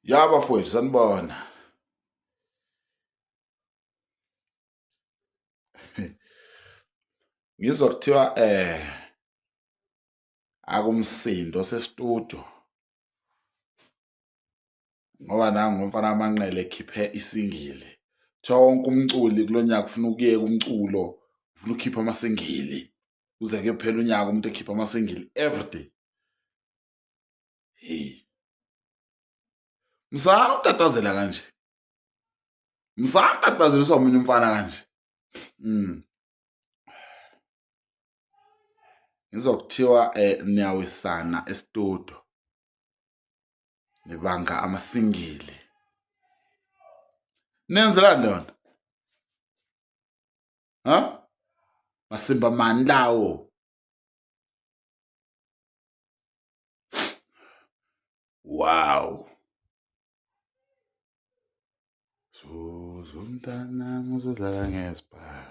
Ya bafowethu sanibona. Ngizwa kuthiwa akumsindo sestudio ngoba nangu umfana amanqele ekhiphe isingili. Kuthiwa wonke umculi kulonyaka ufuna ukuyeka umculo, ufuna ukukhipha amasingili. Kuze kuyophela unyaka umuntu ekhipha amasingili everyday. Hey. Msana ukutatazela kanje. Msana ukutatazeliswa omunye umfana kanje. Ngizokuthiwa niyawisana estudio. Nibanga amasingili. Nenzelani lona? Ha? Masimba mani lawo? Wow. Zuzu mntanami uzodlala ngesibhamu.